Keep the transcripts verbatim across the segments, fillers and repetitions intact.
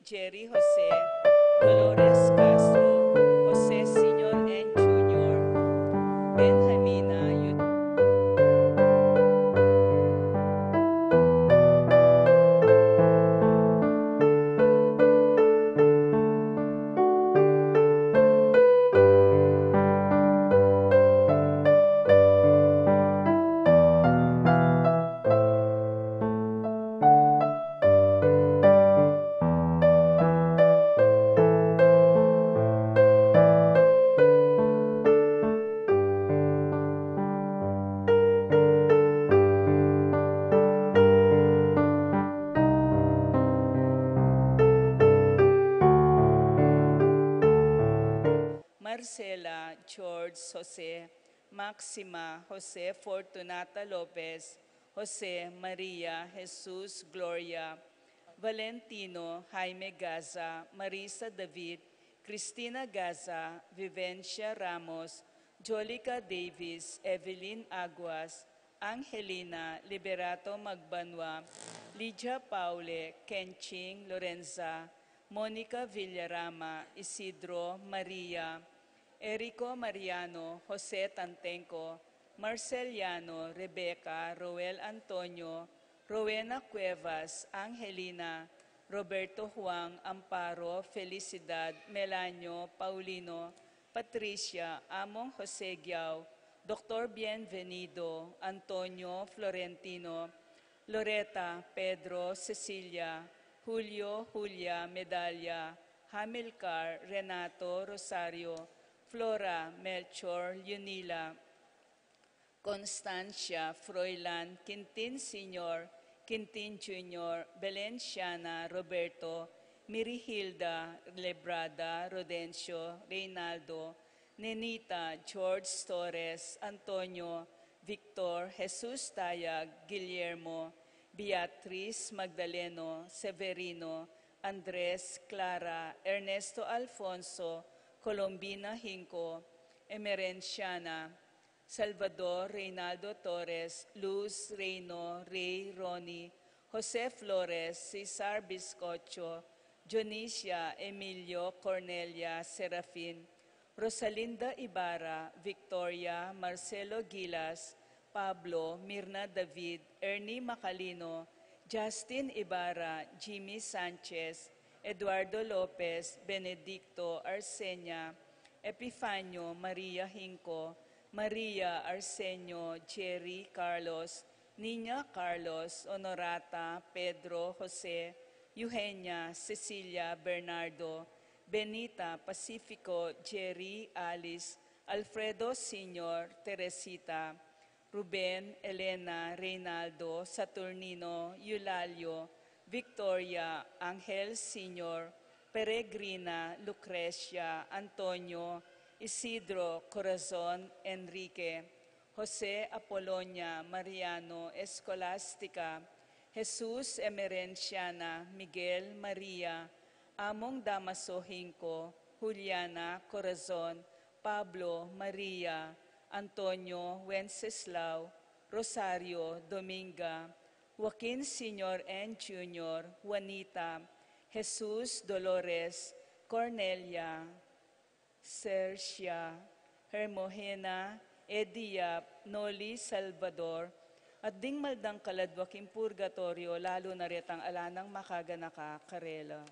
Jerry Jose, Dolores Castro, Jose Senior and Junior, Benjamina Yu- Marcela, George, Jose, Maxima, Jose, Fortunata Lopez, Jose, Maria, Jesus, Gloria, Valentino, Jaime Gaza, Marisa David, Cristina Gaza, Vivencia Ramos, Jolica Davis, Evelyn Aguas, Angelina, Liberato Magbanua, Lydia Paule, Kenching, Lorenza, Monica Villarama, Isidro, Maria, Erico Mariano, Jose Tantenco, Marceliano, Rebecca, Roel Antonio, Rowena Cuevas, Angelina, Roberto Juan, Amparo, Felicidad, Melanio, Paulino, Patricia, Among Jose Giao, Doctor Bienvenido, Antonio, Florentino, Loreta, Pedro, Cecilia, Julio, Julia, Medalia, Hamilcar, Renato, Rosario, Flora, Melchor, Leonila, Constancia, Froilan, Quintin Senior, Quintin Junior, Belenciana, Roberto, Mirihilda, Lebrada, Rodencio, Reynaldo, Nenita, George Torres, Antonio, Victor, Jesus Tayag, Guillermo, Beatriz, Magdaleno, Severino, Andres, Clara, Ernesto Alfonso, Colombina Hinco, Emerenciana, Salvador, Reynaldo Torres, Luz, Reino, Rey, Ronnie, Jose Flores, Cesar Biscocho, Dionisia, Emilio, Cornelia, Serafin, Rosalinda Ibarra, Victoria, Marcelo Gilas, Pablo, Mirna David, Ernie Macalino, Justin Ibarra, Jimmy Sanchez, Eduardo Lopez, Benedicto, Arsenia, Epifanio, Maria Hinco, Maria, Arsenio, Jerry, Carlos, Nina, Carlos, Honorata, Pedro, Jose, Eugenia, Cecilia, Bernardo, Benita, Pacifico, Jerry, Alice, Alfredo Senior, Teresita, Ruben, Elena, Reynaldo, Saturnino, Eulalio, Victoria, Angel Senior, Peregrina, Lucrecia, Antonio, Isidro, Corazon, Enrique, Jose, Apolonia, Mariano, Escolastica, Jesus, Emerenciana, Miguel, Maria, Among Damaso Hinco, Juliana, Corazon, Pablo, Maria, Antonio, Wenceslao, Rosario, Dominga, Joaquin Senior and Junior, Juanita, Jesus, Dolores, Cornelia, Sercia, Hermogena, Eddie Yap, Noli, Salvador, at ding maldangkal a dua king purgatorio, lalu na retang ala nang makaganaka karela.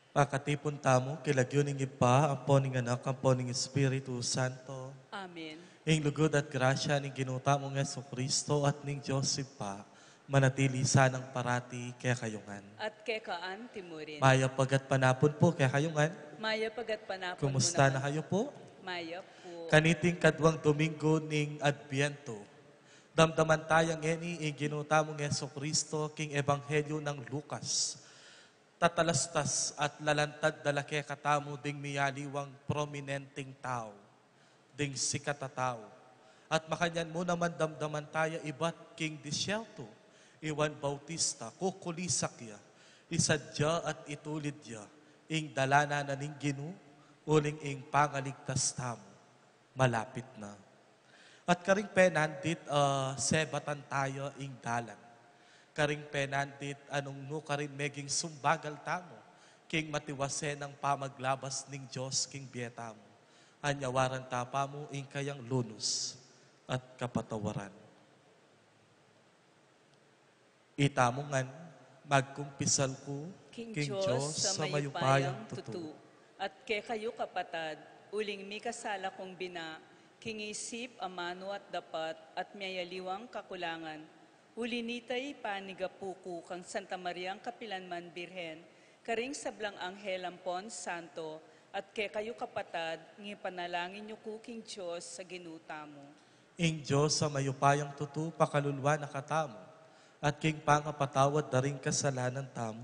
Pakatipun tamu king lagyu ning Ibpa, ampo ning Anak, ampo ning Espiritu Santo. Amen. Ing lugud at grasya ning Ginu tamung Jesucristo at ning Dios Ibpa, manatili sanang parati kekayu ngan. At keka anti mu rin. Mayap a gatpanapun pu kekayu ngan. Mayap a gatpanapun mu naman. Kumusta na kayu pu? Mayap pu. Kaniting kaduang Domingo ning Adbientu, damdaman taya ngeni ing Ginu tamung Jesucristo king Ebanghelyo nang Lucas. Tatalastas at lalantad da la kekatamu ding miyaliwang prominenteng tau, ding sikat a tau. At makanyan mu naman damdaman taya ibat king disyerto i Juan Bautista, kukulisak ya, isadya at itulid ya ing dalanan na ning Ginu, uling ing pangaligtas tamu malapit na. At karing penandit, ah, sebatan taya ing dalan. Karing penandit, nung nukarin meging sumbagal tamu king matiwasenang pamaglabas ning Dios king bie tamu, anyawaran ta pa mu ing kayang lunus at kapatawaran. Itamu ngan, magkumpisal ku king Dios a mayupayang tutu, at kekayu kapatad, uling mikasala kung bina, king isip, amanu at dapat, at miyayaliwang kakulangan. Uli nita, ipanigapu ku kang Santa Mariang kapilanman Birhen, karing sablang anghel ampon santo, at kekayu kapatad, ngipanalangin yu ku king Dios a Ginu tamu. Ing Dios a mayupayang tutu pakaluluan na katamu, at king pangapatawad da ring kasalanan tamu,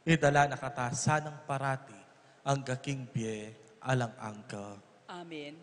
idala na kata sanang parati angga king bie alang angga. Amen.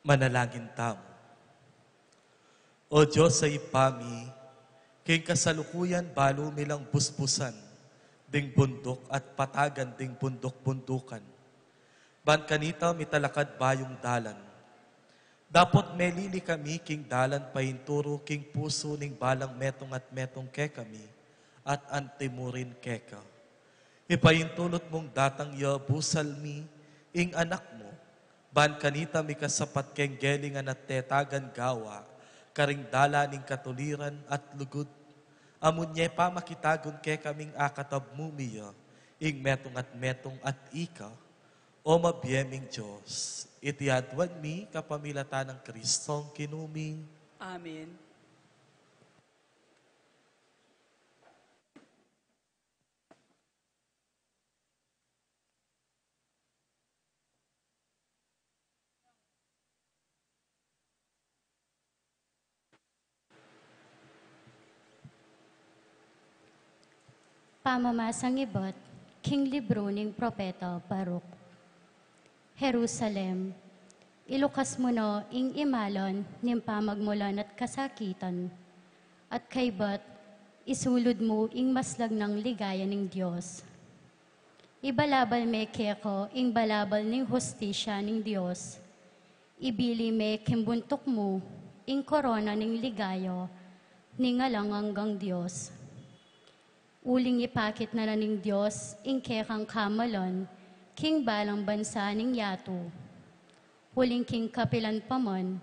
Manalangin tamu. O Dios a Ibpa mi, king kasalukuyan balu mi lang busbusan ding bunduk at patagan ding bunduk-bundukan. Ban kanita mitalakad bayung dalan. Dapot melili kami king dalan painturu king pusu ning balang metung at metung kekami at antimurin keka. Ipaintulut mung datang ya busal mi ing Anak mu, ban kanita mikasapat keng gelingan at tetagan gawa, karing dalan ning katuliran at lugud. Amun ye pamakitagun kekaming akatab mu mi ya, ing metung at metung at ika, o mabie ming Dios. Iti aduan mi kapamilatan nang Kristong Ginu mi. Amen. Pamamasang ibat king libru ning propeta Baruch. Jerusalem, ilukas mu no ing imalan ning pamagmulan at kasakitan, at kaybat isulud mu ing maslag nang ligaya ning Dios. Ibalabal me keka ing balabal ning hustisya ning Dios. Ibili me king buntuk mu ing korona ning ligaya ning alang anggang Dios. Uling ipakit na na ning Dios ing kekang kamalan king balang bansa ning yatu. Uling king kapilan pa man,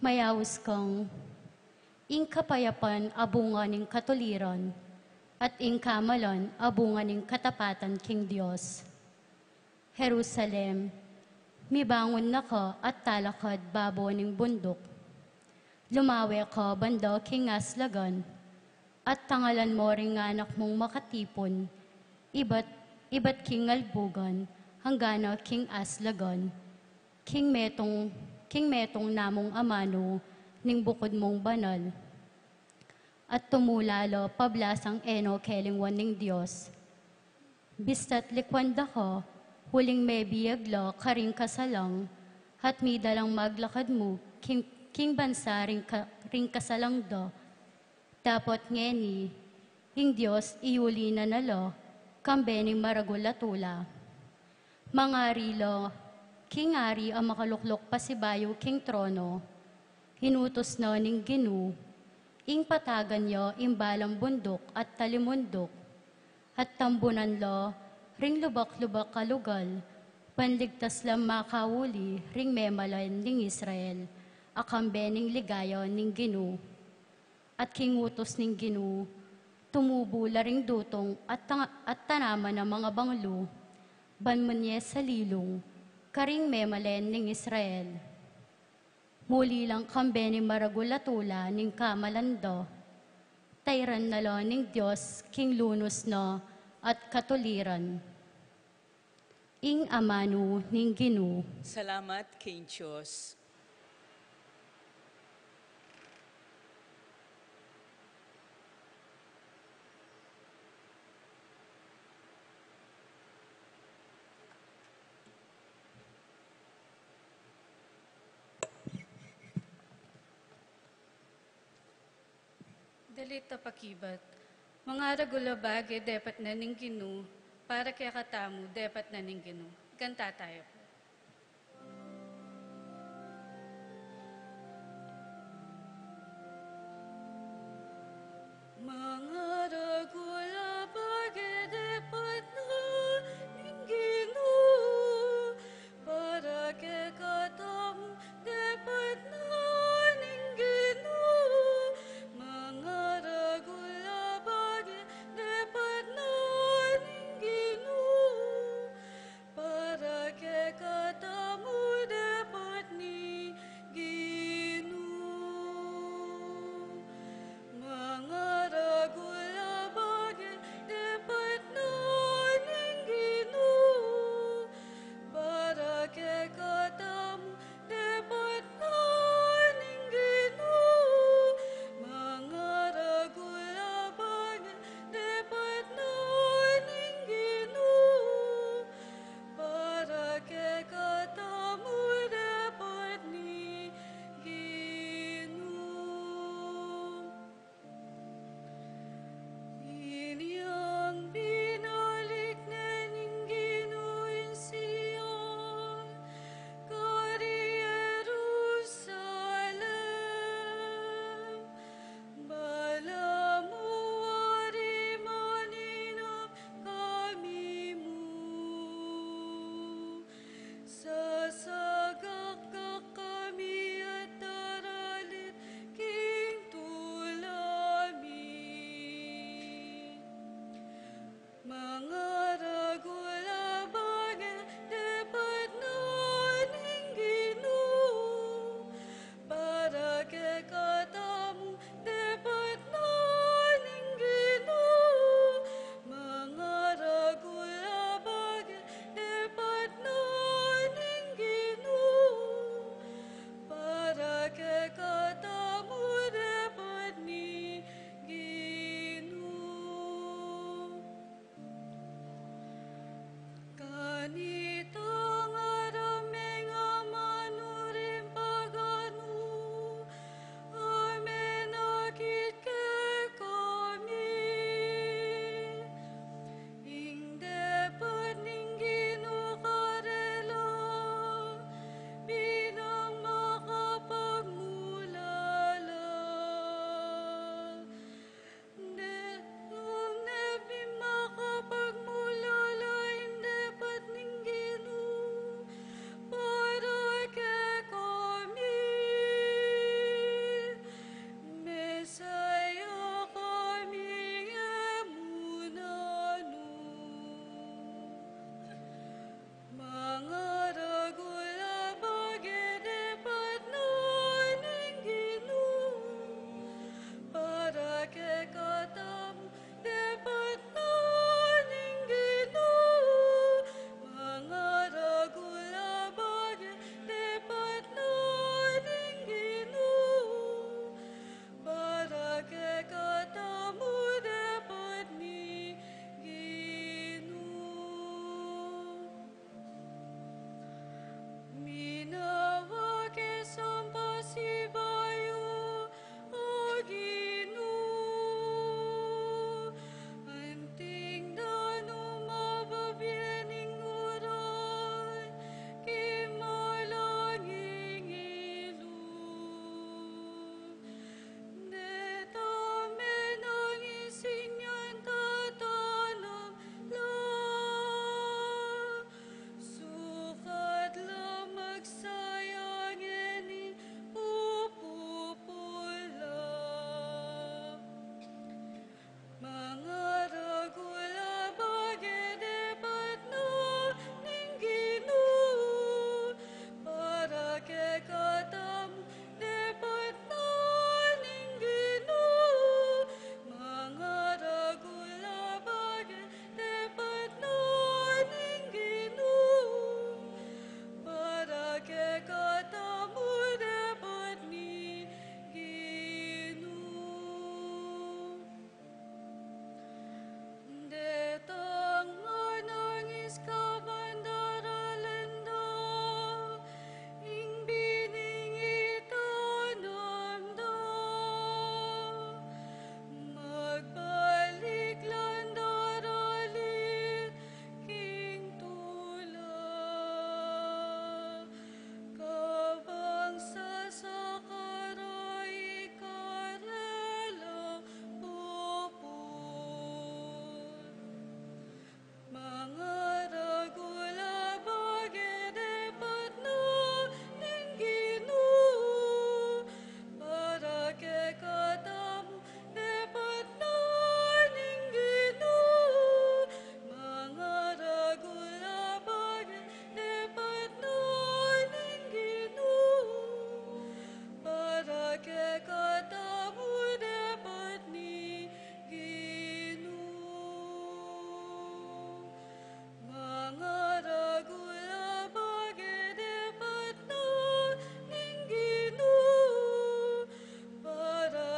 mayaus kang ing kapayapan a bunga ning katuliran, at ing kamalan a bunga ning katapatan king Dios. Jerusalem, mibangun na ka at talakad babo ning bunduk. Lumawe ka banda king aslagan, at tangalan mo ring anak mung makatipun, ibat, ibat king albugan, angga na king aslagan. King metung, king metung namung amanu ning bukud mung banal. At tumula la pablasang e no kelingwan ning Dios. Bista't likwan da ka, uling mebiag la karing kasalang, at midalang maglakad mu king, king bansa ring, ka, ring kasalang da. Dapot ngeni, ing Dios iyuli na na la, kambe ning maragul a tula. Mangari la, king ari a makalukluk pasibayu king trono, inutus na ning Ginu, ing patagan ya ing balang bunduk at talimunduk, at tambunan la ring lubak-lubak a lugal, ban ligtas lang makauli ring memalen ning Israel, a kambe ning ligaya ning Ginu. At king utus ning Ginu, tumubu la ring dutung at, tang- at tanaman a mangabanglu, ban munye salilung, karing memalen ning Israel. Muli lang kambe ning maragul a tula ning kamalan da, tairan na la ning Dios king lunus na at katuliran. Ing amanu ning Ginu. Salamat king Dios. Dalit a pakibat. Mangaragul a bage depat na ning Ginu, para kekatamu depat na ning Ginu. Kanta tayo po. Mangaragul a bage depat na ning Ginu, para kekatamu depat na ning Ginu. Mangaragul a bage depat na ning Ginu, para kekatamu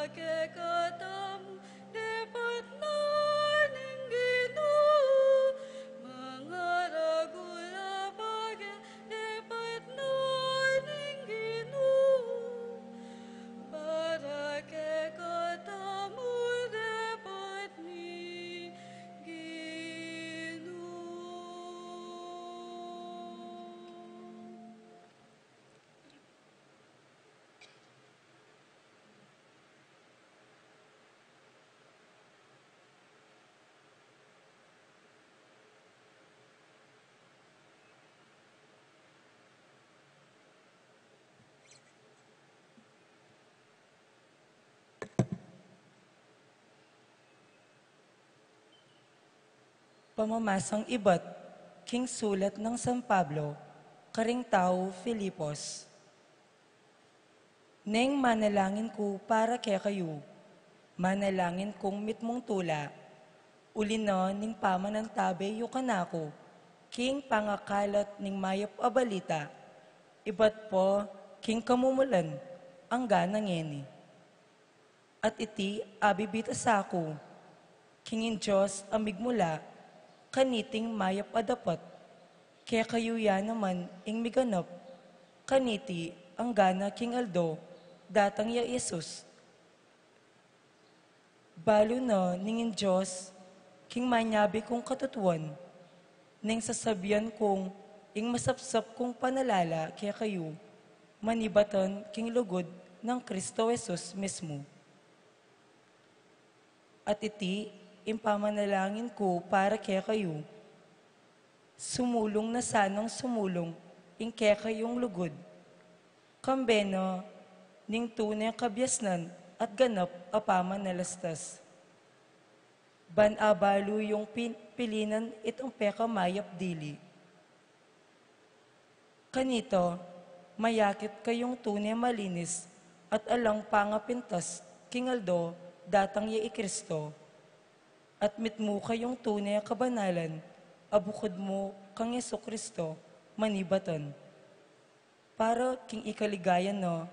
Kekatamu, depat na ning Ginu, mangaragul a pake, depat na ning Ginu, para kekatamu, depat ning Ginu. Pamamasang ibat king sulat nang San Pablo karing taga Filipos. Neng manalangin ku para kekayu, manalangin kung mitmung tula, uli na ning pamanantabe yu kanaku king pangakalat ning mayap a balita, ibat pa king kamumulan angga na ngeni. At iti abibitasan ku, king ing Dios a migmula kaniting mayap a dapat, kekayu ya naman ing miganap kaniti angga na king aldo datang ya Jesus. Balu na ning ing Dios king manyabi kung katutuan, neng sasabian kung ing masapsap kung panalala kekayu, manibatan king lugud nang Kristo Jesus mismu. At iti ing pamanalangin ku para kekayu, sumulung na sanang sumulung ing kekayung lugud, kambe na ning tune kabiasnan at ganap a pamanalastas. Ban abalu yung pin-, pilinan itang pekamayap dili. Kanita, mayakit kayung tune malinis at alang pangapintas king aldo datang ya i Kristo, at mitmu kayung tune kabanalan a bukud mu kang Jesu Kristo manibatan, para king ikaligaya na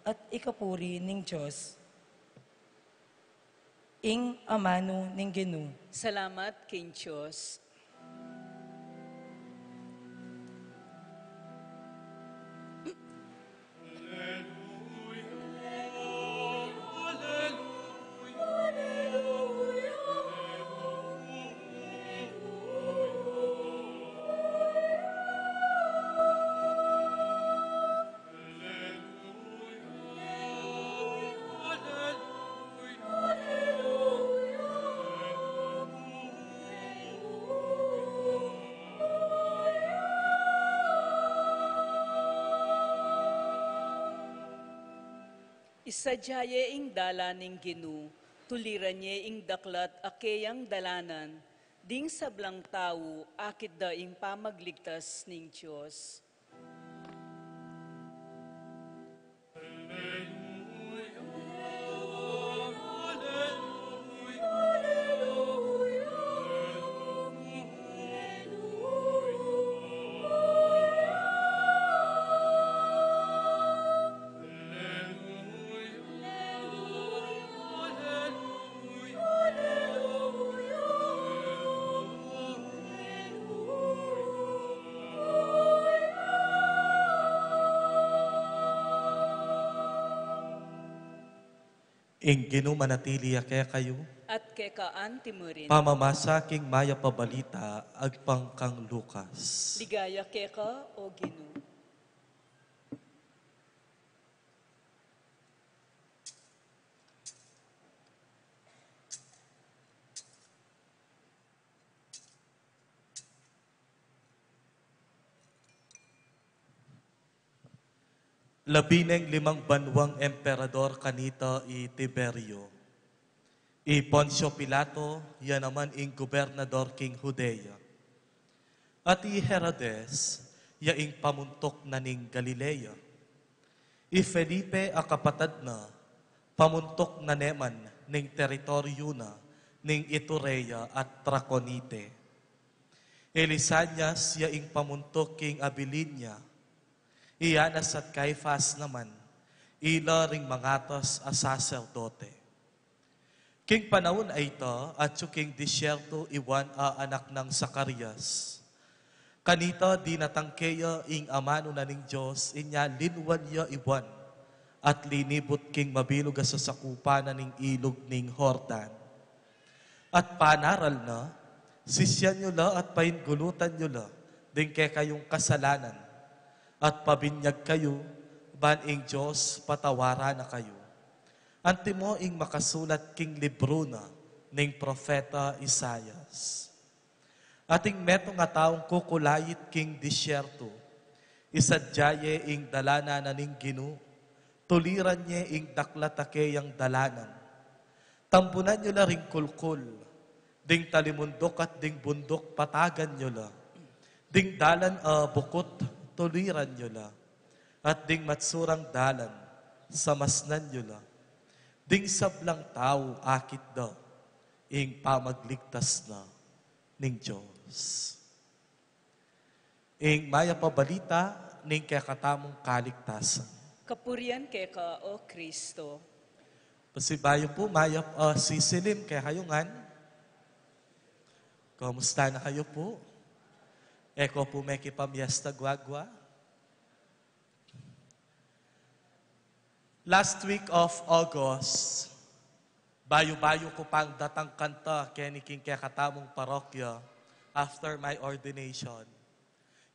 at ikapuri ning Dios. Ing amanu ning Ginu. Salamat king Dios. Isadya ye ing dalan ning Ginu, tuliran ye ing daklat a keyang dalanan, ding sablang tau akit da ing pamagligtas ning Dios. Ing Ginu manatili ya kekayu. At keka anti mu rin. Pamamasa king mayap a balita agpang kang Lucas. Ligaya keka, O Ginu. Labi neng limang banuang emperador kanita i Tiberio. I Poncio Pilato, ya naman ing gobernador king Judea. At i Herodes, ya ing pamuntuk na ning Galilea. I Felipe a kapatad na, pamuntuk na neman ning teritoryu na ning Iturea at Traconite. I Lisanias, ya ing pamuntuk king Abilinia. I Anas at Caifas naman, ila ring mangatas a saserdote. King panaun a ita, atyu king disyerto i Juan a anak nang Zacarias. Kanita dinatang keya ing amanu na ning Dios, inya linwal ya i Juan, at linibut king mabilug a sasakupan na ning ilug ning Jordan. At panaral na, sisian yu la at painggulutan yu la ding kekayung kasalanan, at pabinyag kayu, ban ing Dios patawaran na kayu. Antimo ing makasulat king libru na ning propeta Isaias. Ating metung a taung kukulait king disyerto, isadya ye ing dalanan na ning Ginu, tuliran ye ing daklat a keyang dalanan. Tambunan yu la ring kulkul, ding talimunduk at ding bunduk patagan yu la, ding dalan a bukut tuliran yu la, at ding matsurang dalan samasnan yu la, ding sablang tau akit da ing pamagligtas na ning Dios. Ing mayap a balita ning kekatamung kaligtasan. Kapurian keka, O Kristo. Pasibayu pu, mayap a sisilim kekayu ngan. Kumusta na kayu pu? E ko pu mekipamiesta guagua? Last week of August, bayu-bayu ku pang datang kanta keni king kekatamung parokya after my ordination.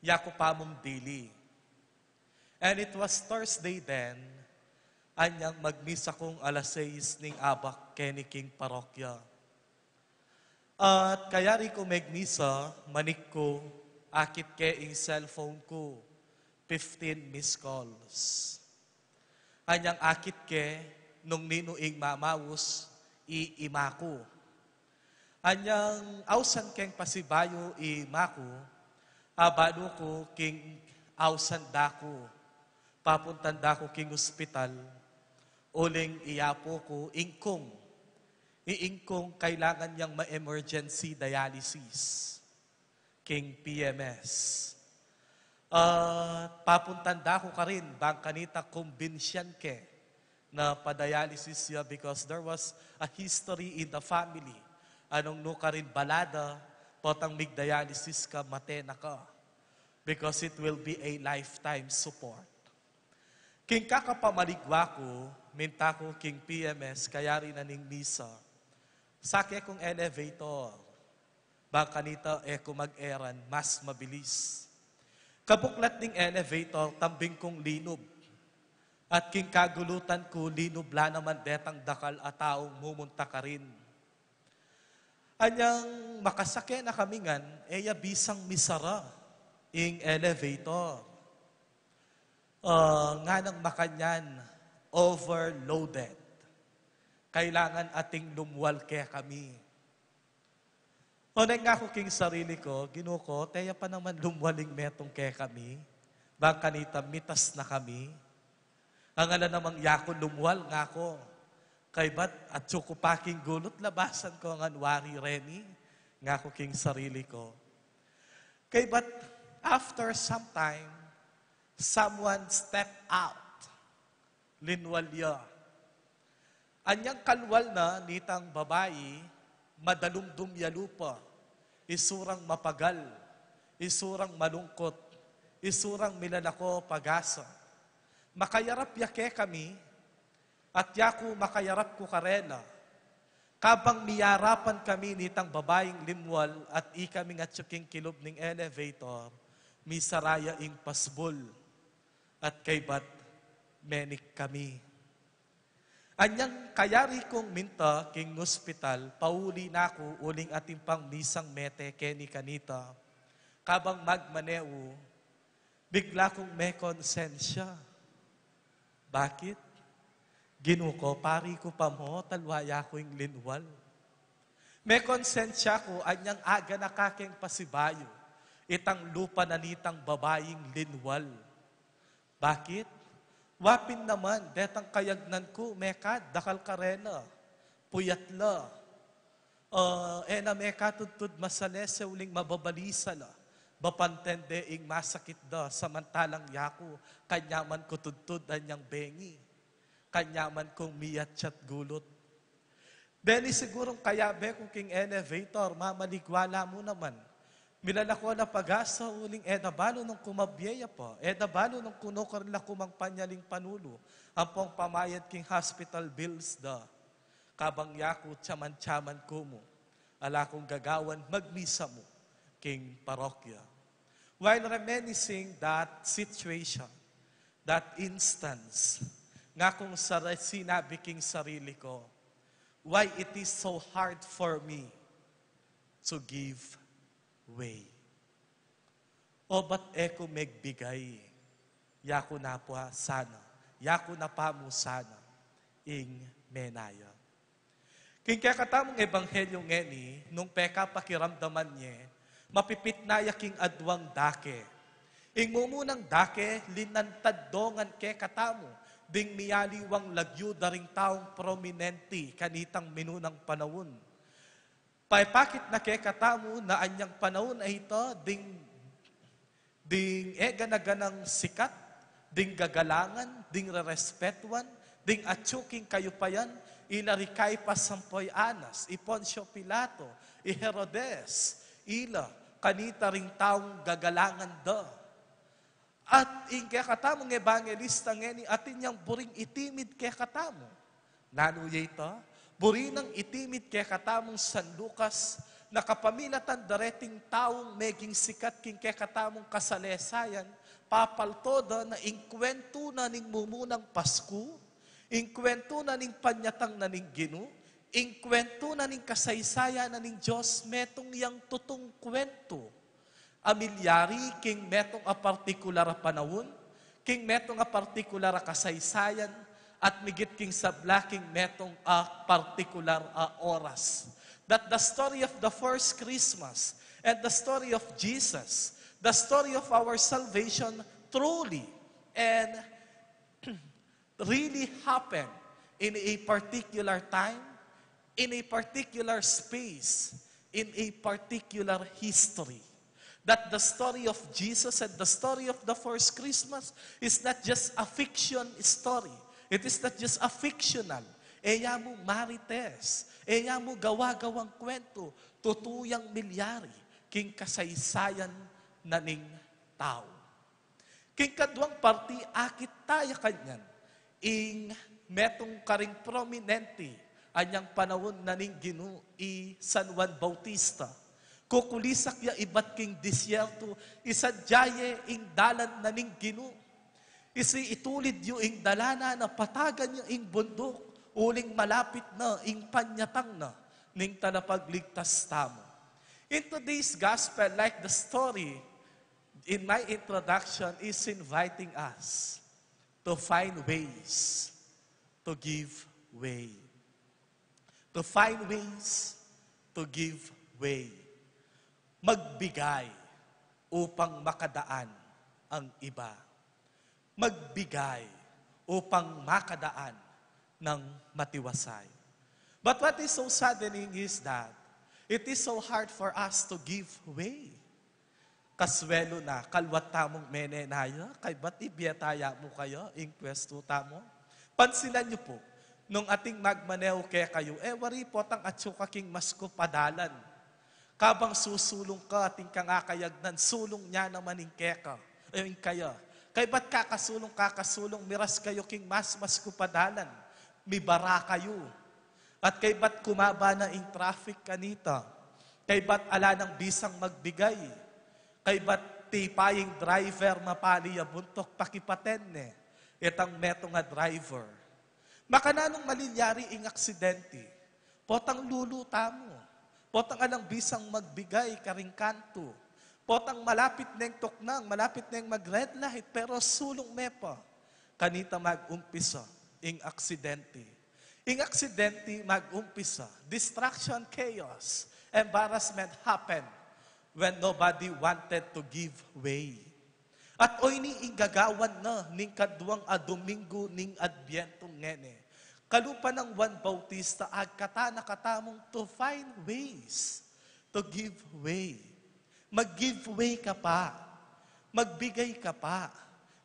Yaku pa mung dili. And it was Thursday then, anyang magmisa kung alas sais ning abak keni king parokya. At kayari ku megmisa, manik ku, akit ke ing cellphone ku, fifteen missed calls. Anyang akit ke, nung ninu ing mamaus, i ima ku. Anyang ausan keng pasibayu i ima ku, abalu ku king ausan da ku, papuntan da ku king ospital, uling i apu ku ingkung. I ingkung kailangan yang ma-emergency dialysis king P M S. At papuntan da ku karin, bang kanita kumbinsyan ke na pa-dialysis ya because there was a history in the family. Anung nu karin balada, potang mig-dialysis ka, mate na ka. Because it will be a lifetime support. King kakapamaligwa ku, minta ku king P M S, kayari na ning misa. Sake kung elevator. Bang kanita e ku mag-eran, mas mabilis. Kabuklat ning elevator, tambing kung linub. At king kagulutan ku, linub la naman detang dakal a taung mumunta karin. Anyang makasake na kami ngan, e ya bisang misara ing elevator. Ah, nganang makanyan, overloaded. Kailangan ating lumwal kekami. Oneng ngaku king sarili ku, Ginu ku, teya pa naman lumwal ing metung kekami. Bang kanita mitas na kami. Ang ala namang yaku lumwal ngaku. Kaybat atyu ku pa king gulut, labasan ku ngan wari reni, ngaku king sarili ku. Kaybat after some time, someone step out. Linwal ya. Anyang kalwal na nitang babai, madalumdum ya lupa, isurang mapagal, isurang malungkut, isurang milalako pag-asa. Makayarap ya kekami, at yaku makayarap ku karela. Kabang miyarapan kami nitang babaing limwal at ikaming atyu king kilub ning elevator, misara ya ing pasbul, at kaybat menik kami. Anyang kayari kung minta king ospital, pauli na ku uling atin pang misang mete keni kanita. Kabang magmaneu, bigla kung mekonsensya. Bakit? Ginu ku, pari ku pa mu, talwa ya ku ing linwal. Mekonsensya ku, anyang aga na ka keng pasibayu, itang lupa na nitang babaing linwal. Bakit? Wa pin naman, detang kayagnan ku, mekad, dakal karela, puyat la. Ah, e na mekatudtud masalese uling mababalisa la. Bapanten de ing masakit da, samantalang yaku, kanyaman ku tudtud anyang bengi. Kanyaman kung miyatsyat gulut. Deni sigurung kayabe ku king elevator, mamaligwa la mu naman. Milalako la pag-asa uling e da balu nung kumabye ya pa, e da balu nung kunukur la ku mang panyaling panulu, ampong pamayad king hospital bills da. Kabang yaku tyaman-tyaman ku mu, ala kung gagawan, magmisa mu king parokya. While reminiscing that situation, that instance, nga kung sara-, sinabi king sarili ko, "Why it is so hard for me to give way? O ba't e ku megbigay? Yaku na pa sana, yaku na pa mu sana ing menaya." King kekatamung ebanghelyu ngeni, nung pekapakiramdaman ye, mapipitna ya king adwang dake. Ing mumunang dake, linantad do ngan kekatamu ding miyaliwang lagyu da ring taung prominente kanitang minunang panaun. Paipakit na kekatamu na anyang panaun a ita, ding ding e gana-ganang sikat, ding gagalangan, ding rerespetuan, ding atyu king kayupayan, ila ri Caiafas ampo i Anas, i Poncio Pilato, i Herodes, ila kanita ring taung gagalangan da. At ing kekatamung ebanghelista ngeni, atin yang buring itimid kekatamu. Nanu ya ita? Buri nang itimid kekatamung San Lucas, na kapamilatan da reting taung meging sikat king kekatamung kasalesayan, papalto da na ing kwentu na ning mumunang Pasku, ing kwentu na ning panyatang na ning Ginu, ing kwentu na ning kasaysayan na ning Dios, metung yang tutung kwentu a milyari king metung a partikular a panaun, king metung a partikular a kasaysayan, at migit king sabla king metung a partikular a oras. That the story of the first Christmas and the story of Jesus, the story of our salvation, truly and really happen in a particular time, in a particular space, in a particular history. That the story of Jesus and the story of the first Christmas is not just a fiction story. It is not just a fictional. E ya mu marites, e ya mu gawa-gawang kwentu, tutu yang milyari king kasaysayan na ning tau. King kaduang parti, akit taya kanyan ing metung karing prominente anyang panaun na ning Ginu, i San Juan Bautista. Kukulisak ya ibat king disyertu, isadya ye ing dalan na ning Ginu. Isi itulid yu ing dalanan, patagan yu ing bunduk, uling malapit na ing panyatang na ning Talapagligtas tamu. In today's gospel, like the story in my introduction, is inviting us to find ways to give way. To find ways to give way. Magbigay upang makadaan ang iba. Magbigay upang makadaan ng matiwasay. But what is so saddening is that it is so hard for us to give way. Kasuelu na, kaluat tamung menenaya, kaybat ibie taya mu kaya ing pwestu tamu. Pansinan yu pu, nung ating magmaneho kekayu, e wari potang atyu ka king maskup a dalan. Kabang susulung ka, atin kang akayagnan, sulung ne naman ing keka, e, ing kaya. Kaybat kakasulung, kakasulung, miras kayu king mas maskup a dalan, mibara kayu. At kaybat kumaba na ing traffic kanita. Kaybat ala nang bisang magbigay. Kaybat tipa ing driver, mapali ya buntuk, pakipaten ne itang metung a driver. Makananung malilyari ing aksidente? Potang lulu tamu. Potang alang bisang magbigay karing kantu. Potang malapit neng tuknang, malapit neng mag-red light, pero sulung me pa. Kanita mag-umpisa ing aksidente. Ing aksidente mag-umpisa, distraction, chaos, embarrassment happen when nobody wanted to give way. At oyni ing gagawan na ning kaduang a Domingo ning Adbientu ngeni. Kalupa nang Juan Bautista, agkatan na katamung to find ways to give way. Mag-give way ka pa. Magbigay ka pa.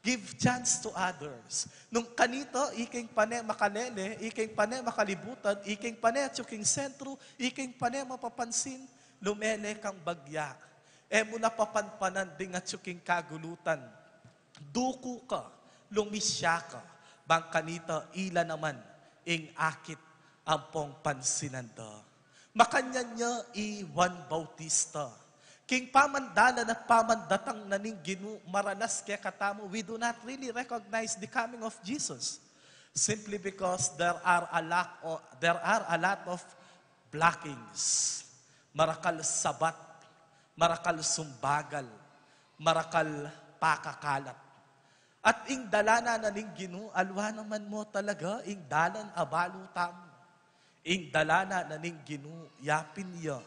Give chance to others. Nung kanita, ika ing pane makalele, ika ing pane makalibutan, ika ing pane atyu king sentru, ika ing pane mapapansin, lumele kang bagya. E mu na papanpanan ding atyu king kagulutan. Duku ka, lumisya ka, bang kanita ila naman ing akit ampong pansinan da. Makanyan ya i Juan Bautista. King pamandalan at pamandatang na ning Ginu, maralas kekatamu, we do not really recognize the coming of Jesus. Simply because there are a lot of, there are a lot of blockings. Marakal sabat, marakal sumbagal, marakal pakakalat. At ing dalanan na ning Ginu, aliwa naman mu talaga ing dalan a balu tamu. Ing dalanan na ning Ginu, yapin ya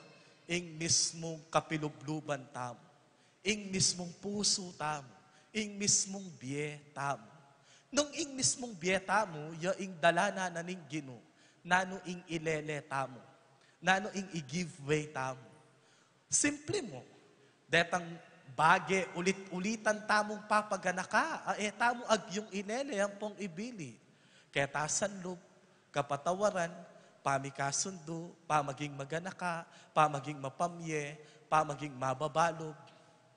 ing mismung kapilubluban tamu, ing mismung pusu tamu, ing mismung bie tamu. Nung ing mismung bie tamu ya ing dalanan na ning Ginu, nanu ing ilele tamu? Nanu ing i-give way tamu? Simple mu. Detang bage ulit-ulitan tamung papaganaka, a e tamu agyung ilele ampong ibili. Keta sanlub, kapatawaran, pamikasundu, pamaging maganaka, pamaging mapamye, pamaging mababalub,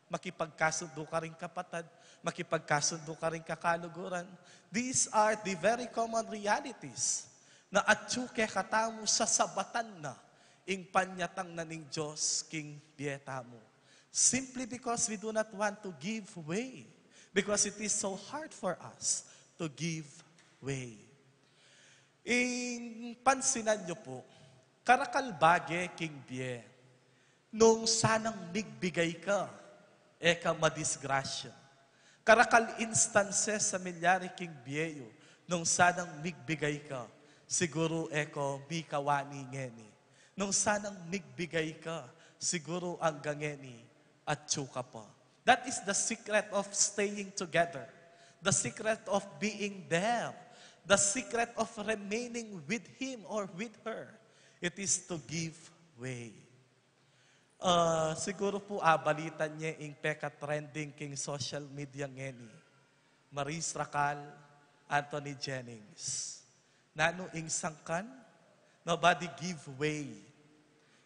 makipagkasundu karing kapatad, makipagkasundu karing kakaluguran. These are the very common realities na atyu kekatamu, sasabatan na ing panyatang na ning Dios king bie tamu. Simply because we do not want to give way. Because it is so hard for us to give way. Ing pansinan yu pu, karakal bage king bie, nung sanang migbigay ka, e ka madisgrasya. Karakal instances a milyari king bie yu, nung sanang migbigay ka, siguru e ka mikawani ngeni. Nung sanang migbigay ka, siguru anggang ngeni, atyu ka pa. That is the secret of staying together. The secret of being there. The secret of remaining with him or with her. It is to give way. Ah, siguru pu abalitan ye ing peka-trending king social media ngeni. Maris Racal, Anthony Jennings. Nanu ing sangkan? Nobody give way.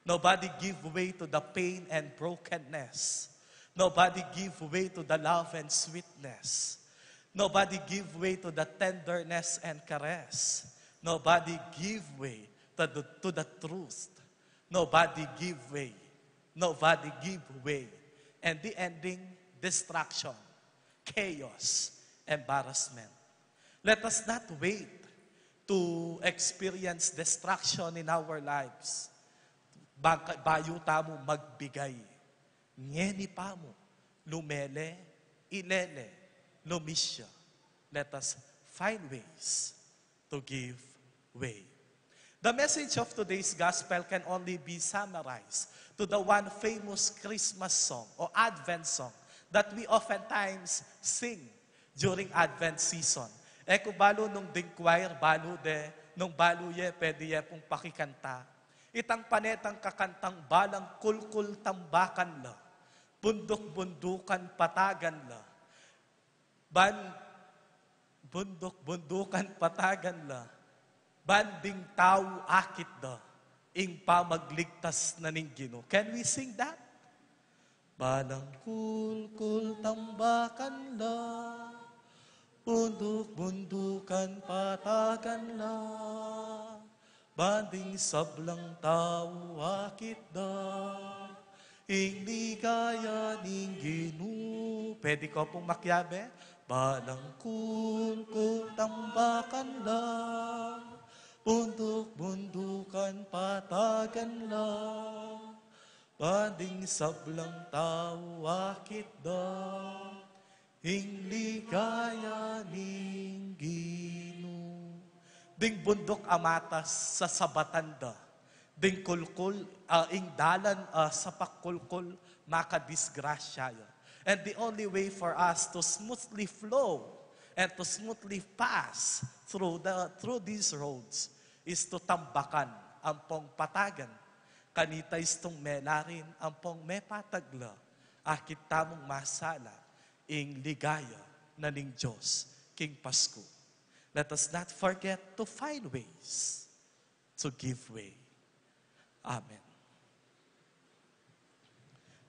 Nobody give way to the pain and brokenness. Nobody give way to the love and sweetness. Nobody give way to the tenderness and caress. Nobody give way to the, to the truth. Nobody give way. Nobody give way. And the ending, destruction, chaos, embarrassment. Let us not wait to experience destruction in our lives. Bag-, bayu tamu magbigay. Ngeni pa mu, lumele, ilele, lumisya. Let us find ways to give way. The message of today's gospel can only be summarized to the one famous Christmas song or Advent song that we oftentimes sing during Advent season. E ku balu nung ding choir balu de, nung balu ye, pwede ye pung pakikanta. Itang panetang kakantang balang kulkul tambakan la, bunduk-bundukan patagan la, ban-, bunduk-bundukan patagan la, ban ding tau akit da ing pamagligtas na ning Ginu. Can we sing that? Balang kulkul tambakan la, bunduk-bundukan patagan la, ban ding sablang tau akit da ing ligaya ning Ginu. Pwede ko pung makiabe? Balang kulkul tambakan la, bunduk-bundukan patagan la, ban ding sablang tau akit da ing ligaya ning Ginu. Ding bunduk a matas, sasabatan da. Ding kulkul, ah, ing dalan, ah, sapakkulkul, makadisgrasya ya. And the only way for us to smoothly flow and to smoothly pass through the, through these roads is to tambakan ampong patagan. Kanita istung melarin ampong mepatag la, akit tamung masala ing ligaya na ning Dios king Pasku. Let us not forget to find ways to give way. Amen.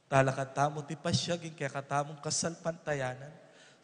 Talakad tamu, tipasiag ing kekatamung kasalpantayanan.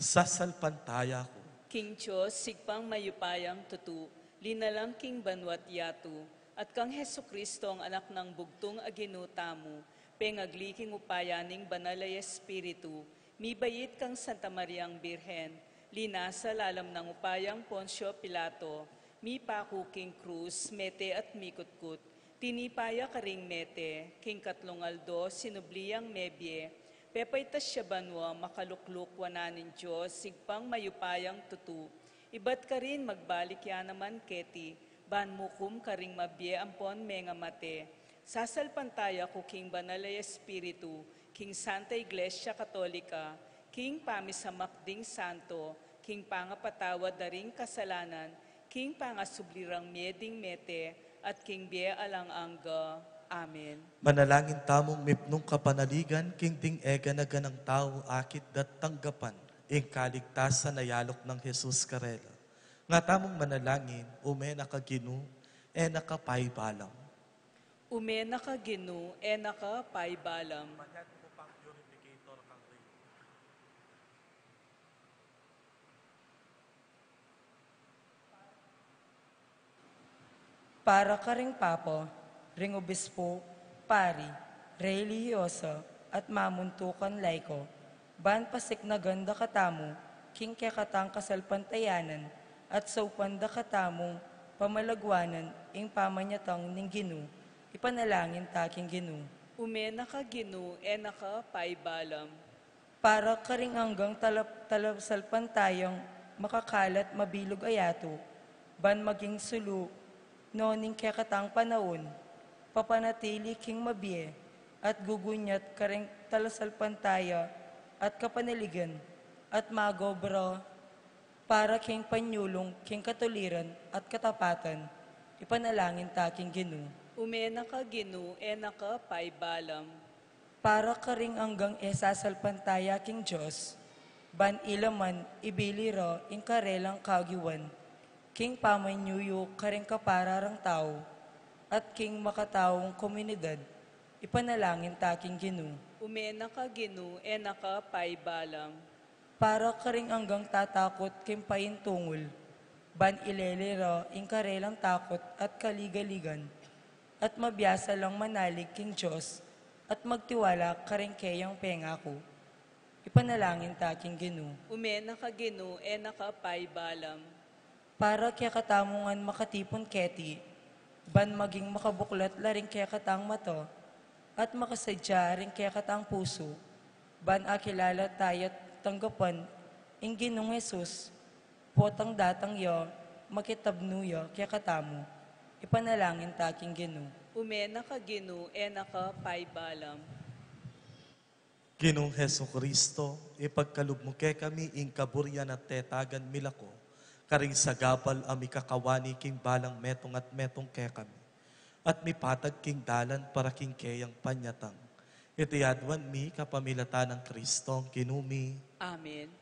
Sasalpantaya ku king Dios, Ibpang mayupayang tutu, linalang king banua't yatu, at kang Jesucristo, ang Anak nang bugtung a Ginu tamu, pengagli king upaya ning Banal a Espiritu, mibait kang Santa Mariang Birhen, linasa lalam nang upayang Poncio Pilato, mipaku king krus, mete at mikutkut, tinipa ya karing mete, king katlung aldo sinubli yang mebie, pepaitas ya banua, makalukluk wanan ning Dios, Ibpang mayupayang tutu, ibat karin magbalik ya naman keti, ban mukum karing mabie ampon mengamate. Sasalpantaya ku king Banal a Espiritu, king Santa Iglesia Katolika, king pamisamak ding santo, king pangapatawad da ring kasalanan, king pangasubli rang mie ding mete, at king bie alang angga. Amen. Manalangin tamung mipnung kapanaligan king ding e gana-ganang tau akit da't tanggapan ing kaligtasan a yaluk nang Jesus karela. Nga tamung manalangin, ume na ka Ginu, e na ka paibalam. Ume na ka Ginu, e na ka paibalam. Para karing Papa, ring Obispo, Pari, relihiyosa, at mamuntukan laiko, ban pasiknagan da katamu king kekatang kasalpantayanan, at saupan da katamung pamalaguanan ing pamanyatang ning Ginu, ipanalangin ta king Ginu. Ume na ka Ginu, e na ka paibalam. Para karing anggang tala-, talasalpantayang makakalat mabilug a yatu, ban maging sulu no ning kekatang panaun, papanatili king mabie, at gugunyat karing talasalpantaya at kapanaligan, at magobra para king panyulung king katuliran at katapatan, ipanalangin ta king Ginu. Ume na ka Ginu, e na ka paibalam. Para karing anggang e sasalpantaya king Dios, ban ila man ibili ra ing karelang kagiwan, king pamanyuyu karing kapararang tau, at king makataung komunidad, ipanalangin ta king Ginu. Ume na ka Ginu, e na ka paibalam. Para karing anggang tatakut king paintungul, ban ilele ra ing karelang takut at kaligaligan, at mabiasa lang manalig king Dios, at magtiwala karing keyang pengaku. Ipanalangin ta king Ginu. Ume na ka Ginu, e na ka paibalam. Para kekatamu ngan makatipun keti, ban maging makabuklat la ring kekatang mata, at makasadya ring kekatang pusu, ban akilala taya't tanggapan ing Ginung Jesus, potang datang ya, makitabnu ya kekatamu. Ipanalangin ta king Ginu. Ume na ka Ginu, e na ka paibalam. Ginung Jesucristo, ipagkalub mu kekami ing kaburian at tetagan milako, karing sagabal a mikakawani king balang metung at metung kekami, at mipatag king dalan para king keyang panyatang. Iti aduan mi kapamilatan nang Kristong Ginu mi. Amen.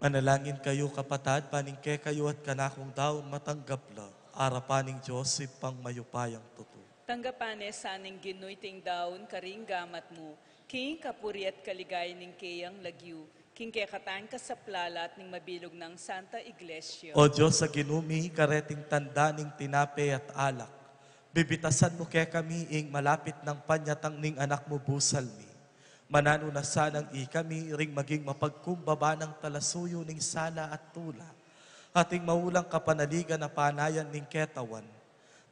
Manalangin kayu, kapatad, ban ing kekayu at kanakung daun matanggap la arapan ning Dios Ibpang mayupayang tutu. Tanggapan ne sa ning Ginu iting daun karing gamat mu, king kapurian at kaligayan ning keyang lagyu, king kekatamung kasaplalan at ning mabilug nang Santa Iglesia. O Dios a Ginu mi, kareting tanda ning tinape at alak, bibitasan mu kekami ing malapit nang panyatang ning Anak mu busal mi. Mananu na sanang ikami ring maging mapagkumbaba nang talasuyu ning sala at tula, at ing maulang kapanaligan a panayan ning ketawan.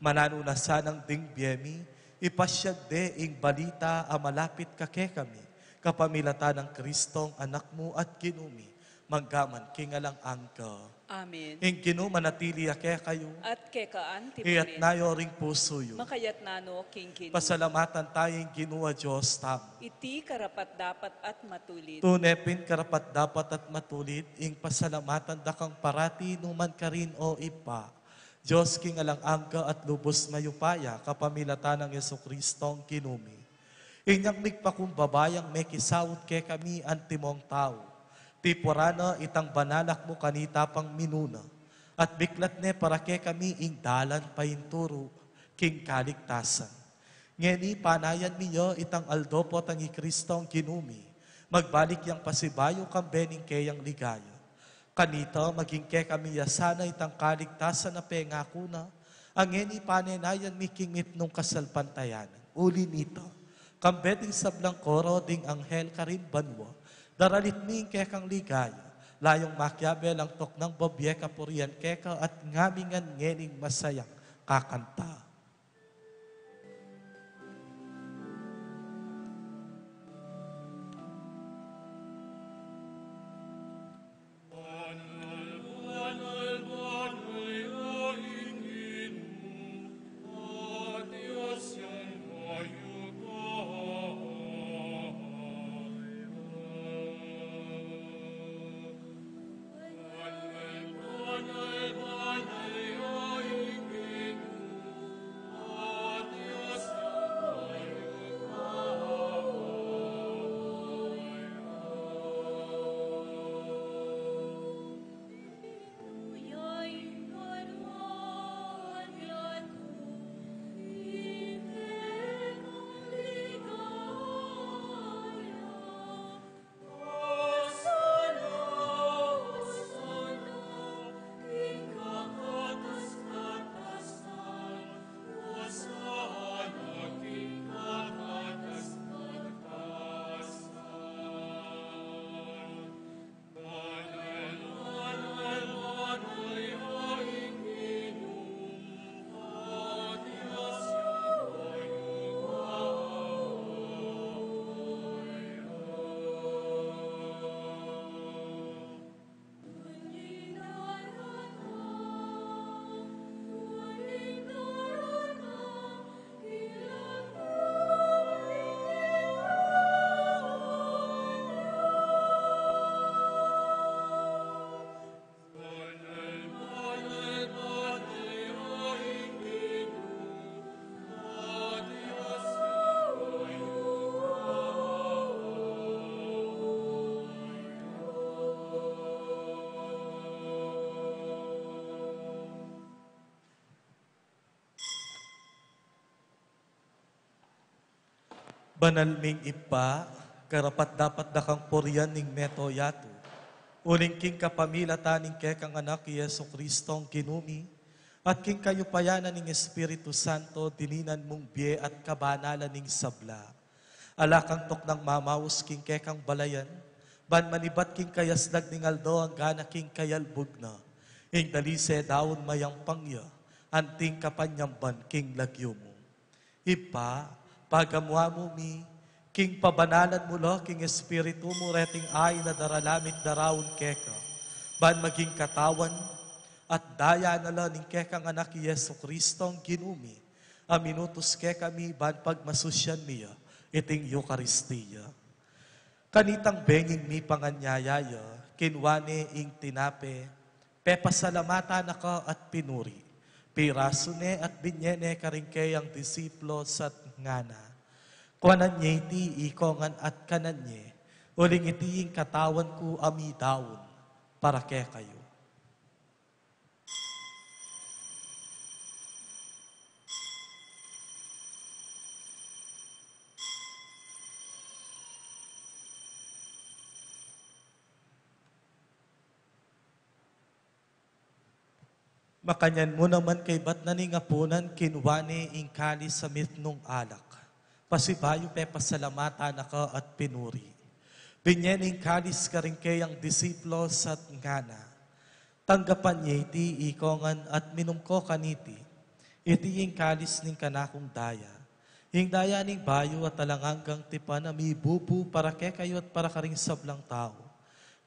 Mananu na sanang ding bie mi, ipasiag de ing balita a malapit ka kekami, kapamilatan nang Kristong Anak mu at Ginu mi, mangga man king alang angga. Amen. Ing Ginu manatili ya kekayu. At keka antimurin. Iyatas yu ring pusu yu. Makayatna no king Ginu. Pasalamatan taya ing Ginu a Dios tamu. Iti karapat-dapat at matulid. Tune pin karapat-dapat at matulid, ing pasalamatan da kang parati nukarin man, O Ibpa, Dios king alang angga at lubus mayupaya, kapamilatan nang Jesukristong Ginu mi. Inyang migpakumbaba yang mekisaut kekami antimong tau, tipuran na itang banal a lagyu kanita pang minuna, at biklat ne para kekami ing dalan painturu king kaligtasan. Ngeni panayan mi ya itang aldo potang i Kristong Ginu mi, magbalik yang pasibayu kambe ning keyang ligaya. Kanita maging kekami ya sana itang kaligtasan a pengaku na, a ngeni panenayan mi king mipnung kasalpantayanan. Uli nita, kambe ding sablang koro ding anghel karin banua, daralit mi ing kekang ligaya, layung makiabe lang toknang bibie kapurian keka at ngamingan ngening masayang kakanta. Banal ming Ibpa, karapat-dapat da kang purian ning mabilug a yatu, uling king kapamilatan ning kekang Anak i Jesukristong Ginu mi, at king kayupayan na ning Espiritu Santo, dininan mung bie at kabanalan ning sabla. Ala kang tuknang mamaus king kekang balayan, ban manibat king kayaslag ning aldo angga na king kayalbug na, ing dalise daun mayampang ya, anting kapanyamban king lagyu mu. Ibpa, pagamu-amu mi, king pabanalan mu la king Espiritu mu reting ain a daralan mi at daraun keka, ban maging katawan at daya na la ning kekang Anak i Jesukristong Ginu mi, a minutus kekami ban pagmasusyan mi ya iting Eukaristia. Kanitang benging mipanganyaya ya, kinua ne ing tinape, pepasalamatan na ka at pinuri, pirasu ne at binye ne karing keyang disipulus at ngana: Kuanan ye iti ikongan at kanan ye, uling iti ing katawan ku a midaun para kekayu. Makanyan mu naman kaybat na ning apunan, kinwa ne ing kalis a mitmung alak. Pasibayu pepasalamatan na ka at pinuri. Binye ne ing kalis karing keyang disipulus at ngana: Tanggapan ye iti ikongan at minum ko kaniti. Iti ing kalis ning kanakung daya, ing daya ning bayu at alang anggang tipan a mibubu para kekayu at para karing sablang tau.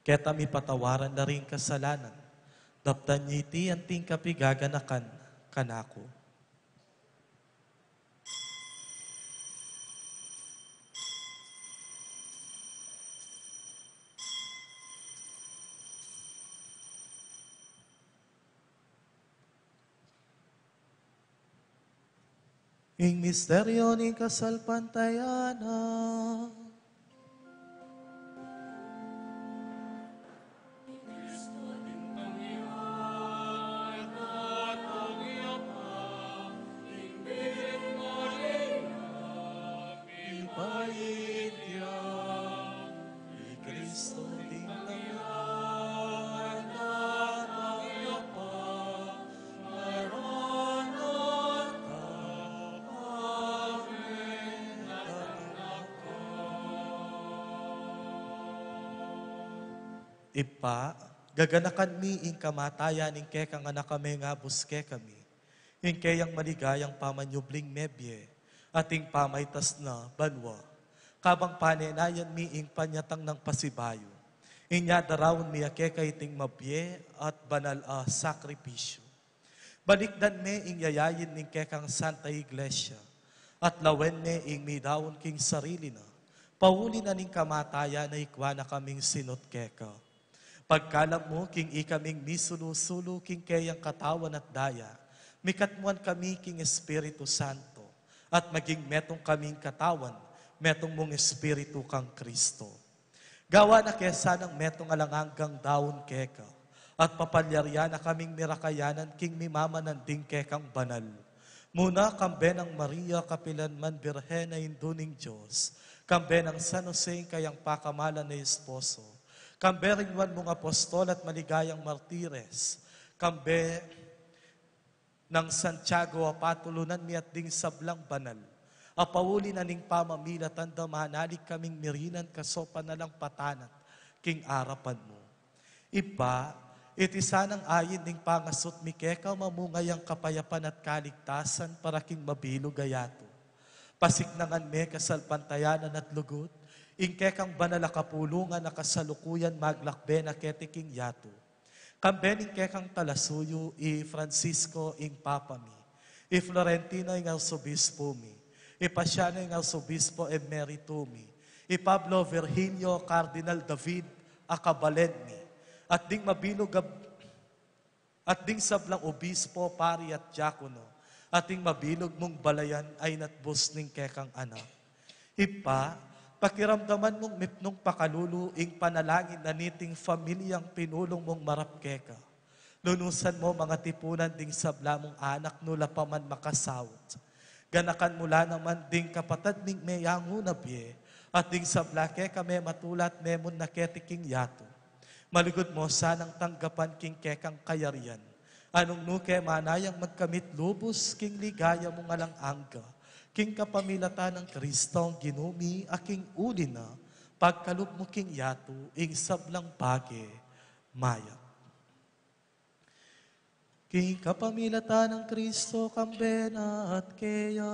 Keta mipatawaran la ring kasalanan. Daptan ye iti anting kapigaganakan kanaku. Ing misteryu ning kasalpantayanan. Ibpa, gaganakan mi ing kamatayan ning kekang Anak a mengabus kekami, ing keyang maligayang pamanyubling mebie, at ing pamaitas na banua. Kabang panenayan mi ing panyatang nang pasibayu, inya daraun mi a keka iting mabie at banal a sakripisyu. Balikdan me ing yayain ning kekang Santa Iglesia, at lawen me ing midaun king sarili na, pauli na ning kamatayan a ikwa na kaming sinut keka. Pagkalap mu king ikaming misulu-sulu king keyang katawan at daya, mikatmuan kami king Espiritu Santo, at maging metung kaming katawan, metung mung Espiritu kang Kristo. Gawa na ke sanang metung alang anggang daun keka, at papalyarian na kaming mirakayanan king mimamanan ding kekang banal. Muna kambe nang Maria kapilan man Birhen a Indu ning Dios, kambe nang San Jose ing kayang pakamalan a esposo, kambe ring nuan mung apostol at maligayang martires, kambe nang Santiago a patulunan mi at ding sablang banal a pauli na ning pamamilatan da, manalig kaming mirinan kasopan na lang patanat king arapan mu. Ibpa, iti sanang ain ning pangasut mi keka, mamunga yang kapayapan at kaligtasan para king mabilug a yatu. Pasiknangan me kasalpantayanan at lugud ing kekang banal a kapulungan a kasalukuyan maglakbe na keti king yatu. Kambe ning kekang talasuyu, i Francisco ing Papa mi, i Florentino ing Arsobispo mi, i Pasiano ing Arsobispo Emerito mi, i Pablo Virgilio Cardinal David a kabalen mi, at ding mabilug a, at ding sablang obispo, pari at diakono, at ding mabilug mung balayan a inatbus ning kekang anak. Ibpa, pakiramdaman mung mitmung pakalulu ing panalangin na niting familiang pinulung mung marap keka. Lunusan mu mung atipunan ding sabla mung anak nu la pa man makasaut. Ganakan mu la naman ding kapatad ming meyanguna bie, at ding sabla keka mematula at memunna keti king yatu. Malugud mu sanang tanggapan king kekang kayarian, a nung nu ke manayang magkamit lubus king ligaya mung alang angga, king kapamilatan nang Kristong Ginu mi, a king uli na pagkalub mu king yatu ing sablang bage mayap. King kapamilatan nang Kristo, kambe na at keya,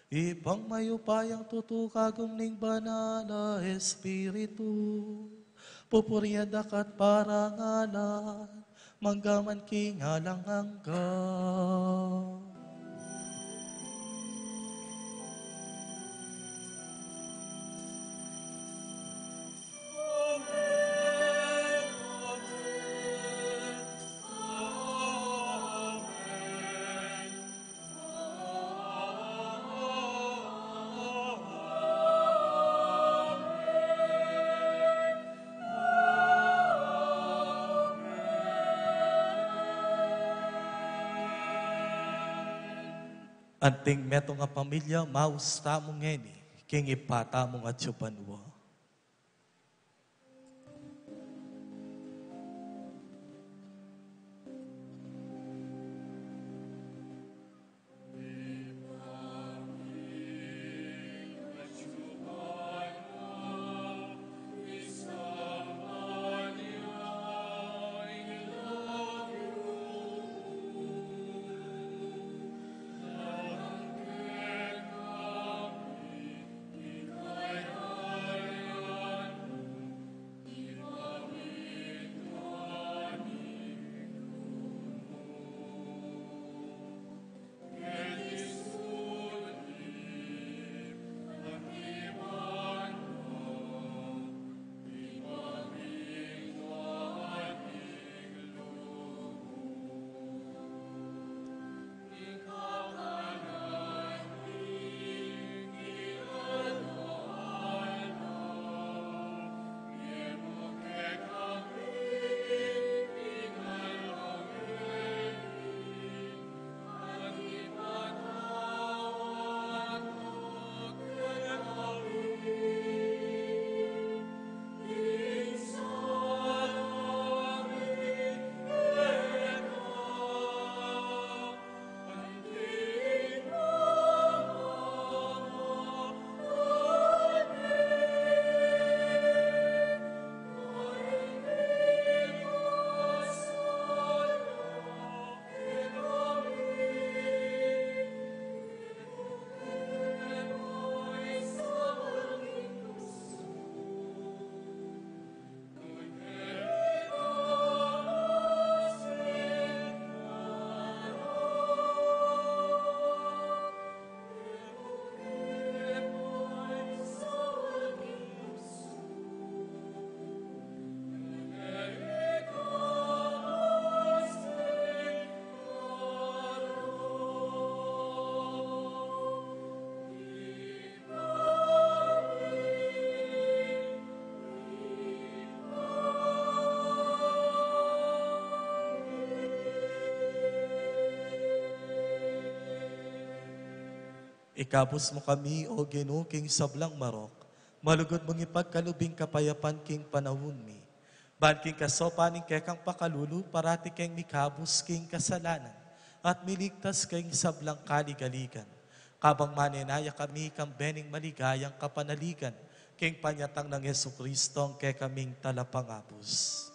Ibpang mayupayang tutu, kagum ning Banal a Espiritu, pupurian da ka at parangalan, mangga man king alang angga. Anting metung a pamilya, maus tamu ngeni king Ibpa tamu a atsu banua. Ikabus mu kami, O Ginu, king sablang marok, malugud mung ipagkalub ing kapayapan king panaun mi. Ban king kasaupan ning kekang pakalulu, parati keng mikabus king kasalanan, at miligtas king sablang kaligaligan. Kabang manenaya kami kang bening maligayang kapanaligan, king panyatang nang Jesucristo, ang kekaming Talapangabus.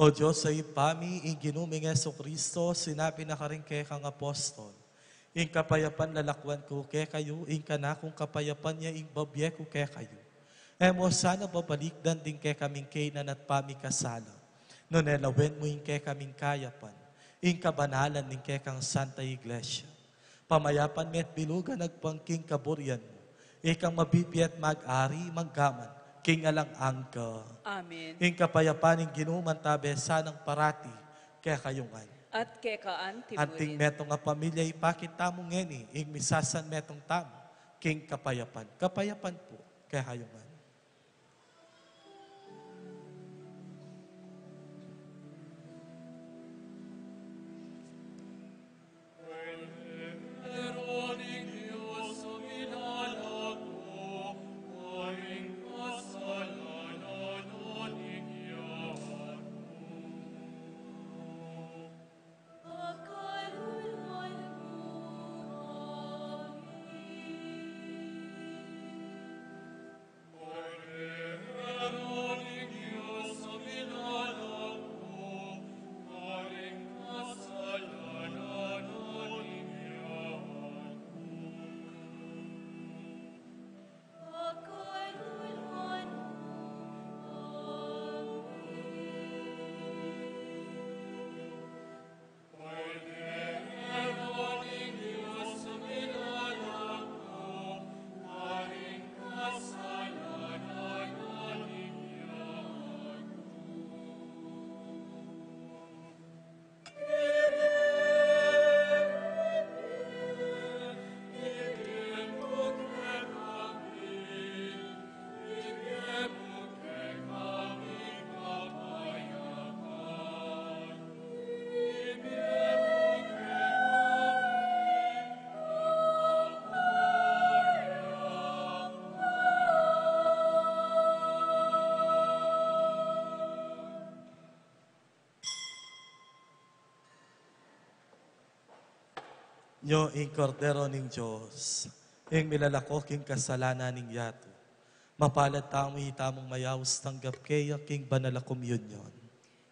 O Dios a Ibpa mi, ing Ginu ming Jesucristo, sinabi na karing kekang apostol, "Ing kapayapan lalakwan ku kekayu, ing kanakung kapayapan ya ing bibie ku kekayu." E mu sana babalikdan ding kekaming kainan at pamikasala, nune lawen mu ing kekaming kayapan, ing kabanalan ning kekang Santa Iglesia. Pamayapan me at bilugan agpang king kaburian mu, ikang mabibie at mag-ari manggaman king alang angga. Amen. Ing kapayapan ning Ginu mantabe sanang parati kekayu ngan. At keka anti mu rin. Anting metung a pamilya, ipakit tamu ngeni ing misasanmetung tamu king kapayapan. Kapayapan pu kekayu ngan. Nyo ing Kordero ning Dios, ing milalako king kasalanan ning yatu. Mapalad tamu itamung mayaus tanggap keya king banal a komunyon.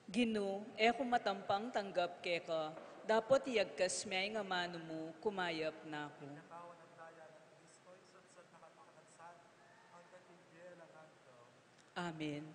Ginu, e ku matampang tanggap keka, dapot iyagkas me ing amanu mu, kumayap na ku. Amen.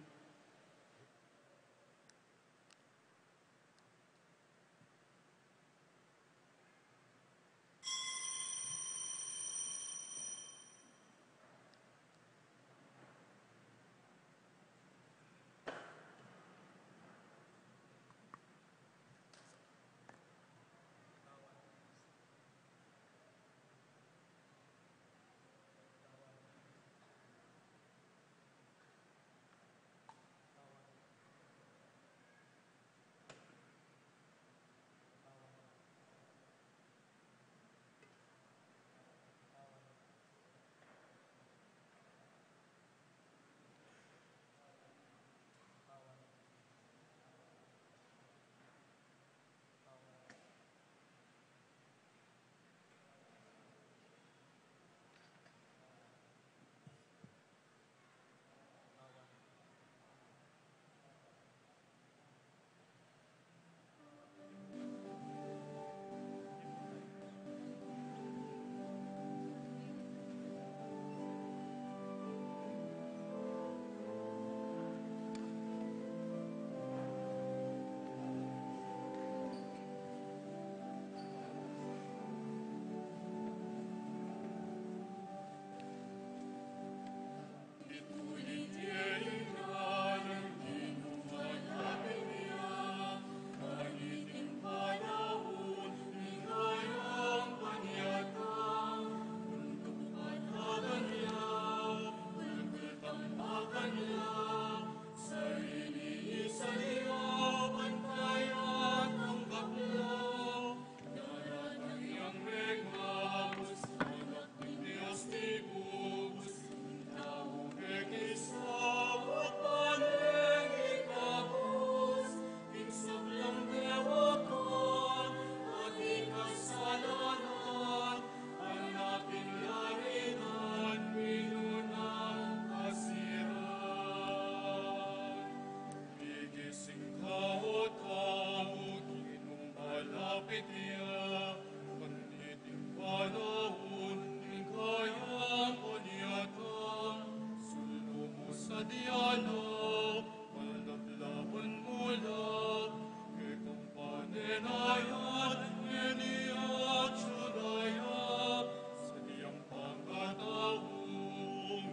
Igising ka, O tau, Ginung malapit ya. Kaniting panaun, ing kayang panyatang, sulu mu sa diala, malablaban mu la, kekang panenayan, ngeni at Judaya, sa diang pangkatau,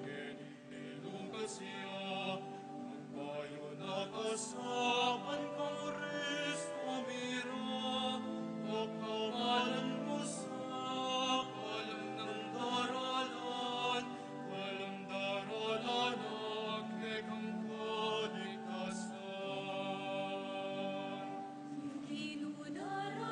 ngeni Ni Lucas ya, nung bayu na kasapan kang Kristo mira, pakamalan mu sa, kalam nang daralan, kalam daralan na kekang kaligtasan. Ing Ginu naraptan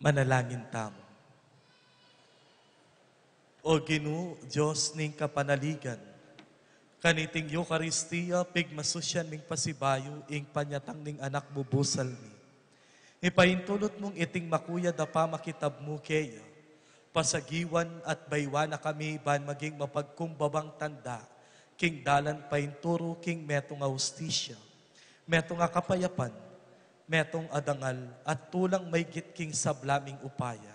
Manalangin tamu. O Ginu, Dios ning kapanaligan, kaniting Eukaristia, pigmasusyan ming pasibayu ing panyatang ning Anak mu, busal mi. Ipaintulut mung iting makuyad a pamakitab mu keya, pasagiwan at baywan na kami ban maging mapagkumbabang tanda king dalan painturu king metung a hustisya, metung a kapayapan, metung a dangal, at tulang maygit king sabla ming upaya.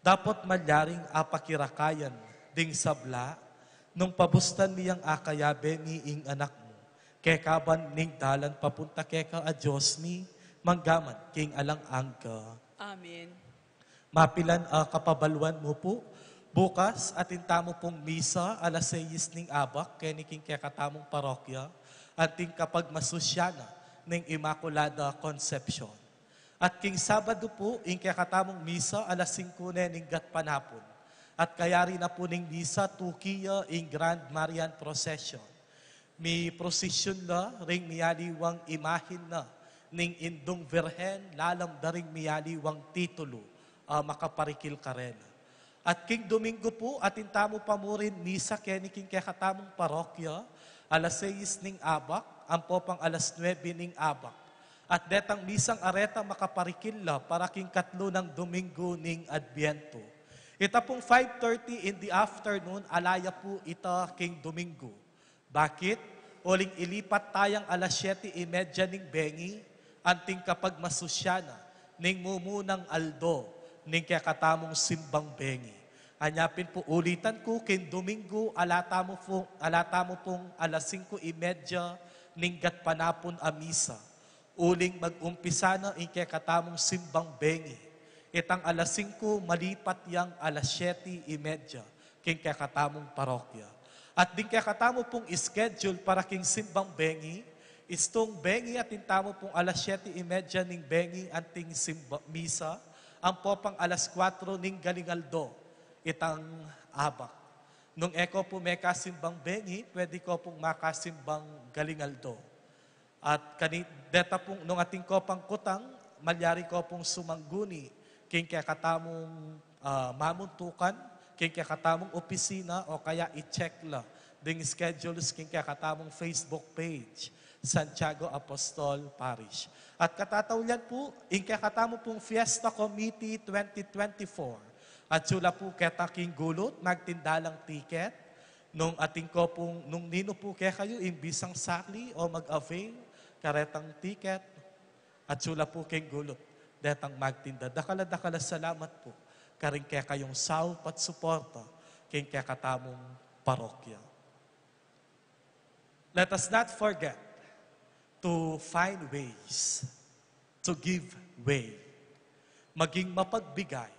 Dapot malyaring apakirakayan ding sabla, nung pabustan mi yang akayabe mi ing Anak mu, kekaban ning dalan papunta keka, a Dios mi, manggaman king alang angga. Amen. Mapilan a kapabaluan mu pu, bukas atin tamu pung misa alas seis ning abak keni king kekatamung parokya, anting kapagmasusyan na ning Immaculada Concepcion. At king Sabadu pu, ing kekatamung misa alas singku ne ning gatpanapun. At kayari na pu ning misa, tuki ya ing Grand Marian Procession. Miprosesyun la ring mialiwang imahin na ning Indung Virgen, lalam da ring mialiwang titulu a makaparikil karela. At king Domingo pu, atin tamu pa mu rin misa keni king kekatamung parokya, alas seis ning abak, ampo pang alas nuebe ning abak. At detang misang areta makaparikil la para king katlu nang Domingo ning Adbientu. Ita pung five thirty in the afternoon, ala ya pu ita king Domingo. Bakit? Uling ilipat tayang alas siyete y media ning bengi, anting kapagmasusyan na ning mumunang aldo ning kekatamung simbang bengi. Anya pin pu, ulitan ku, king Domingo, ala tamu pu-, ala tamu pung alas singku y media ning gatpanapun a misa. Uling mag-umpisa na ing kekatamung simbang bengi, itang alas singku malipat yang alas siyete y media king kekatamung parokya. At ding kekatamu pung schedule para king simbang bengi, istung bengi atin tamu pung alas siyete y media ning bengi anting simba, misa, ampo pang alas kuwatro ning galingaldo itang abak. Nung e ko pu mekasimbang bengi, pwede ko pung makasimbang galingaldo. At kani, deta pung nung atin ko pang kutang, malyari ko pung sumangguni king kekatamung, ah, mamuntukan, king kekatamung opisina, o kaya i-check la ding schedules king kekatamung Facebook page, Santiago Apostol Parish. At katataulian pu, ing kekatamu pung Fiesta Committee twenty twenty-four, at sula pu keta king gulut, magtinda lang tiket, nung atin ko pung, nung ninu pu kekayu ing bisang sakli o mag-avail karetang tiket, at sula pu king gulut detang magtinda. Dakal a dakal a salamat pu karing kekayung saup at suporta king kekatamung parokya. Let us not forget to find ways to give way. Maging mapagbigay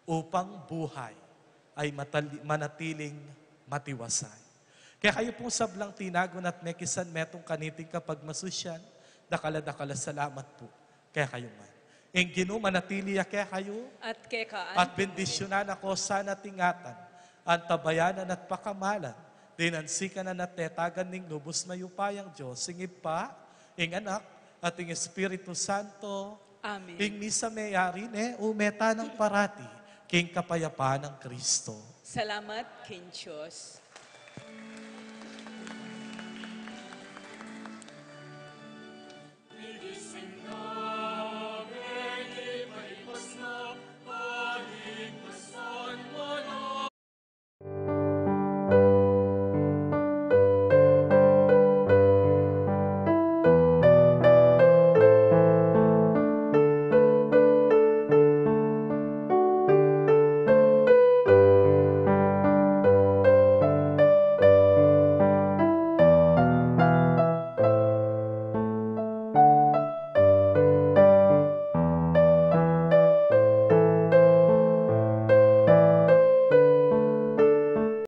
upang buhay ay matali-, manatiling matiwasay. Kekayu pung sablang tinagun at mekisan metung kaniting kapagmasusyan, dakal a dakal a salamat pu kekayu ngan. Ing Ginu manatili ya kekayu. At keka naman. At bendisyunan na ko sana at ingatan, antabayanan at pakamalan, dinansikan at tetagan ning lubus mayupayang Dios, ing Ibpa, ing Anak, at ing Espiritu Santo. Amen. Ing misa meyari ne, ume tana nang parati king kapayapan nang Kristo. Salamat king Dios.